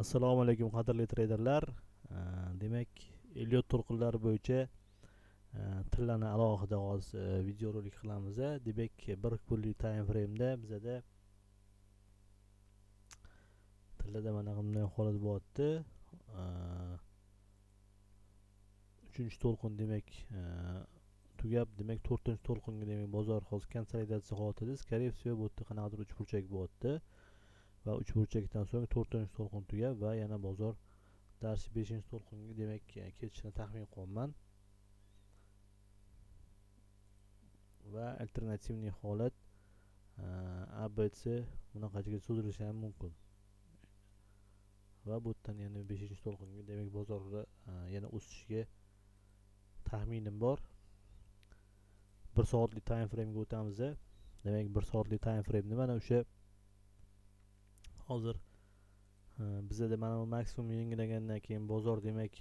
Assalomu alaykum qadrli treyderlar. Demak, Elliot to'lqinlari bo'yicha tillani alohida hozir videorolik qilamiz. Demak, bir kunlik time frame'da bizada tillada mana bunday holat bo'lyapti. Uchinchi to'lqin demak tugab, demak to'rtinchi to'lqinga demak bozor hozir konsolidatsiya holatida. Скорее всего, bu yerda qanaqadir uchburchak bo'lyapti. Va uchburchakdan so'ng to'rtinchi to'lqin tugab va yana bozor darsi beshinchi to'lqinga demak ketishini taxmin qilyapman. Va alternativniy holat ABC bunaqaga cho'zilishi ham mumkin. Va bu yerdan yana beshinchi to'lqinga demak bozorda yana o'sishiga taxminim bor. 1 soatlik time frame'ga o'tamiz. Demak, 1 soatlik time frame'ni mana o'sha hozir bizada mana bu maksimum yangilagandan keyin bozor demak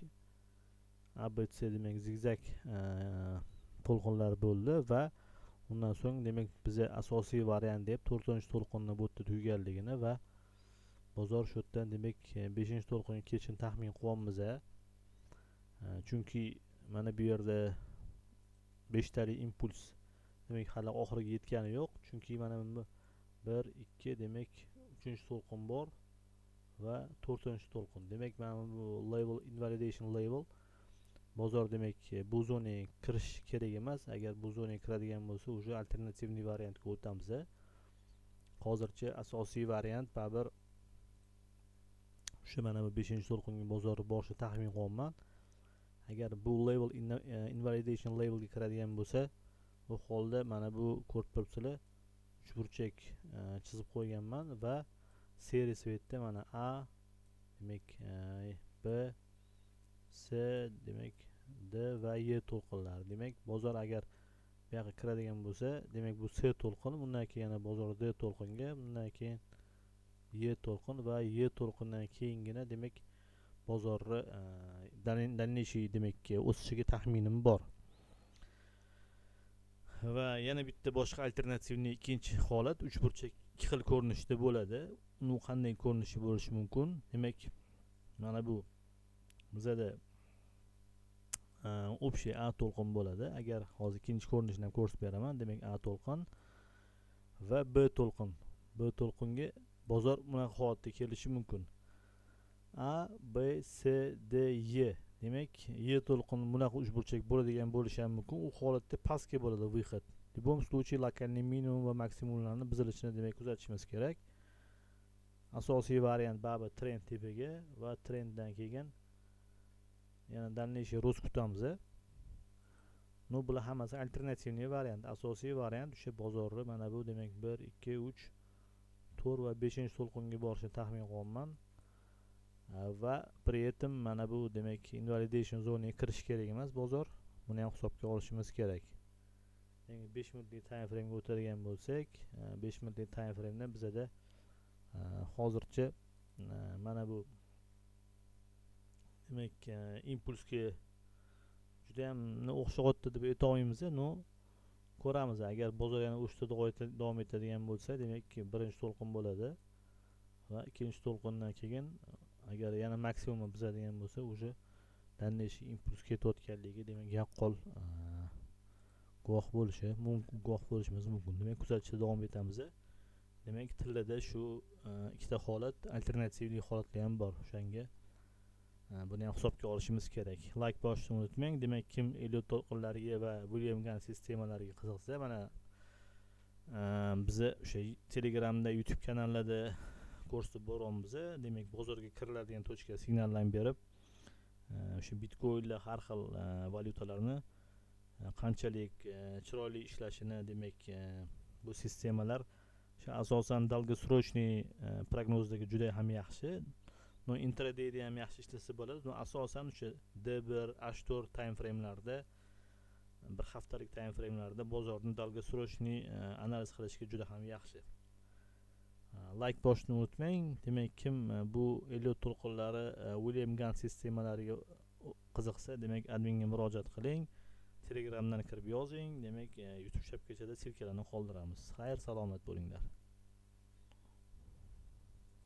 ABC demak zigzag to'lqinlar bo'ldi va undan so'ng demak biza asosiy variant deb to'rtinchi to'lqinni bu yerda tugaganligini va bozor shu yerdan demak beshinchi to'lqinga ketishini taxmin qilyapmiz. Chunki mana bu yerda 5 talik impuls demak hali oxiriga yetgani yo'q. Chunki mana bu 1 2 demak 3-chi to'lqin bor va 4-chi to'lqin. Demak, mana bu level invalidation level bozor demak bu zonaga kirish kerak emas. Agar bu zonaga kiradigan bo'lsa, уже alternativniy variantga o'tamiz. Hozircha asosiy variant baribir o'sha mana bu 5-to'lqinga bozor borishini taxmin qilyapman. Agar bu level invalidation levelga kiradigan bo'lsa, bu holda mana bu ko'rib turibsizlar, uchburchak chizib qo'yganman va seri svetda mana A demak B C demak D va E to'lqinlari. Demak, bozor agar bu yoqqa kiradigan bo'lsa, demak bu C to'lqin, bundan keyin yana bozor D to'lqinga, bundan keyin E to'lqin va E to'lqindan keyingina demak bozorni дальнейший demak o'sishiga taxminim bor. Va yana bitta boshqa alternativniy ikkinchi holat uchburchak ikki xil ko'rinishda bo'ladi. Uni qanday ko'rinishi bo'lishi mumkin? Demak, mana bu bizada общий A to'lqin bo'ladi. Agar hozir ikkinchi ko'rinishini ham ko'rsatib beraman. Demak, A to'lqin va B to'lqin. B to'lqinga bozor bunaqa holatda kelishi mumkin. A, B, C, D, E. Demak, E to'lqin bunaqa uchburchak bo'ladigan bo'lishi ham mumkin. U holatda pastga bo'ladi выход. В любом случае lokalniy minimum va maksimumlarni buzilishini demak kuzatishimiz kerak. Asosiy variant baribir trend tepaga va trenddan keyin yana дальнейший рост kutamiz. No, bular hammasi alternativniy variant. Asosiy variant o'sha bozorni mana bu demak 1 2 3 4 va 5-to'lqinga borishini taxmin qilyapman. Va при этом mana bu demak invalidation zonaga kirish kerak emas bozor. Buni ham hisobga olishimiz kerak. Demak, 5 minutlik time frame'ga o'tadigan bo'lsak, 5 minutlik time frame'da bizada hozircha mana bu demak impulsga juda ham o'xshayapti deb ayta olmaymiz, no ko'ramiz. Agar bozor yana o'sishda davom etadigan bo'lsa, demak birinchi to'lqin bo'ladi va ikkinchi to'lqindan keyin agar yana maksimumni buzadigan bo'lsa, уже дальнейший impuls ketayotganligi demak yaqqol guvoh bo'lishi mumkin, guvoh bo'lishimiz mumkin. Demak, kuzatishda davom etamiz. Demak, tillada shu ikkita holat, alternativli holatlar ham bor. O'shanga buni ham hisobga olishimiz kerak. Like bosishni unutmang. Demak, kim Elliot to'lqinlariga va William Gann sistemalariga qiziqsa, mana biza o'sha Telegramda, YouTube kanallarda ko'rsatib boryapmiz. Demak, bozorga kiriladigan tochka signallarni berib, o'sha bitcoinlar, har xil valyutalarni qanchalik chiroyli ishlashini, demak bu sistemalar o'sha asosan долгосрочный prognozdagi juda ham yaxshi. No, intradayda ham yaxshi ishlasa bo'ladi. No, asosan o'sha D1, H4 time frame'larda, bir haftalik time frame'larda bozorni долгосрочный analiz qilishga juda ham yaxshi. Like bosishni unutmang. Demak, kim bu Elliot to'lqinlari, William Gann sistemalariga qiziqsa, demak adminga murojaat qiling. Telegramdan kirib yozing. Demak, YouTube shabakachada ссылка larni qoldiramiz. Xayr, salomat bo'linglar.